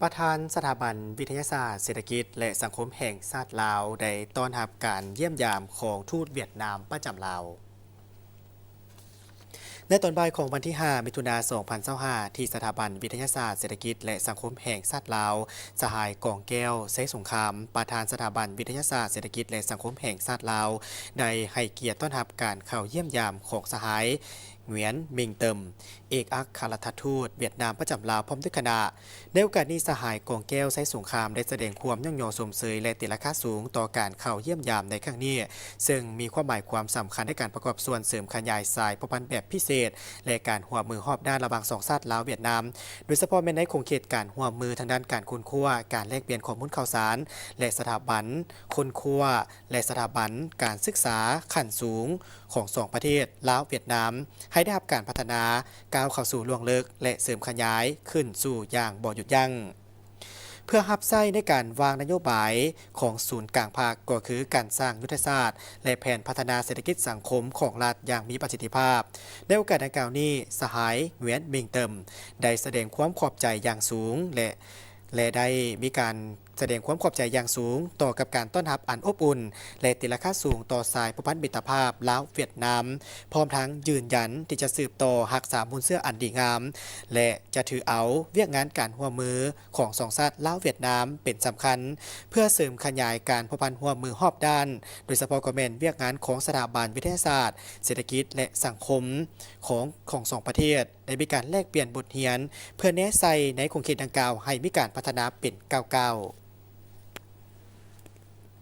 ປະທານສະຖາບັນວິທະຍາສາດເສດຖະກິດ ແລະ ສັງຄົມແຫ່ງຊາດລາວ ໄດ້ຕ້ອນຮັບການຢ້ຽມຢາມຂອງທູດຫວຽດນາມປະຈຳລາວ. ໃນຕອນບ່າຍຂອງວັນທີຫ້າ ມິຖຸນາ ສອງພັນຊາວຫ້າ ທີ່ສະຖາບັນວິທະຍາສາດເສດຖະກິດ ແລະ ສັງຄົມແຫ່ງຊາດລາວ, ສະຫາຍ ກອງແກ້ວ ໄຊສົງຄາມ ປະທານສະຖາບັນວິທະຍາສາດເສດຖະກິດ ແລະ ສັງຄົມແຫ່ງຊາດລາວ ໄດ້ໃຫ້ກຽດຕ້ອນຮັບການເຂົ້າຢ້ຽມຢາມຂອງສະຫາຍ ຫງວຽນ ມິງເຕີມ ເອກອັກຄະລັດຖະທູດຫວຽດນາມປະຈຳລາວ ພ້ອມດ້ວຍຄະນະ. ໃນໂອກາດນີ້, ສະຫາຍ ກອງແກ້ວ ໄຊສົງຄາມ ໄດ້ສະແດງຄວາມຍ້ອງຍໍຊົມເຊີຍ ແລະ ຕີລາຄາສູງຕໍ່ການເຂົ້າຢ້ຽມຢາມໃນຄັ້ງນີ້, ເຊິ່ງມີຄວາມໝາຍຄວາມສຳຄັນໃນການປະກອບສ່ວນເສີມຂະຫຍາຍສາຍພົວພັນແບບພິເສດ ແລະ ການຮ່ວມມືຮອບດ້ານລະຫວ່າງສອງຊາດລາວ-ຫວຽດນາມ, ໂດຍສະເພາະແມ່ນໃນຂົງເຂດການຮ່ວມມືທາງດ້ານການຄົ້ນຄວ້າ, ການແລກປ່ຽນຂໍ້ມູນຂ່າວສານ ແລະ ສະຖາບັນຄົ້ນຄວ້າ ແລະ ສະຖາບັນການສຶກສາຂັ້ນສູງຂອງສອງປະເທດ ລາວ-ຫວຽດນາມ ໃຫ້ໄດ້ຮັບການພັດທະນາ, ກ້າວເຂົ້າສູ່ລວງເລິກ ແລະ ເສີມຂະຫຍາຍຂຶ້ນສູ່ຢ່າງບໍ່ຢຸດຢັ້ງ. ເພື່ອຮັບໃຊ້ໃນການວາງນະໂຍບາຍຂອງສູນກາງພັກ, ກໍຄືການສ້າງຍຸດທະສາດ ແລະ ແຜນພັດທະນາເສດຖະກິດສັງຄົມຂອງລັດຢ່າງມີປະສິດທິພາບ. ໃນໂອກາດດັ່ງກ່າວນີ້, ສະຫາຍ ຫງວຽນ ມິງເຕີມ ໄດ້ສະແດງຄວາມຂອບໃຈຢ່າງສູງ ແລະ ແລະ ໄດ້ມີການສະແດງຄວາມຂອບໃຈຢ່າງສູງຕໍ່ກັບການຕ້ອນຮັບອັນອົບອຸ່ນ ແລະ ຕີລາຄາສູງຕໍ່ສາຍພົວພັນມິດຕະພາບລາວ-ຫວຽດນາມ, ພ້ອມທັງຢືນຢັນທີ່ຈະສືບຕໍ່ຮັກສາມູນເຊື້ອອັນດີງາມ ແລະ ຈະຖືເອົາວຽກງານການຮ່ວມມືຂອງສອງຊາດລາວ-ຫວຽດນາມເປັນສຳຄັນ ເພື່ອເສີມຂະຫຍາຍການພົວພັນຮ່ວມມືຮອບດ້ານ, ໂດຍສະເພາະກໍແມ່ນວຽກງານຂອງສະຖາບັນວິທະຍາສາດ, ເສດຖະກິດ ແລະ ສັງຄົມຂອງ ຂອງສອງປະເທດ ໄດ້ມີການແລກປ່ຽນບົດຮຽນ ເພື່ອແນໃສ່ໃນຂົງເຂດດັ່ງກ່າວໃຫ້ມີການພັດທະນາເປັນກ້າວໆ.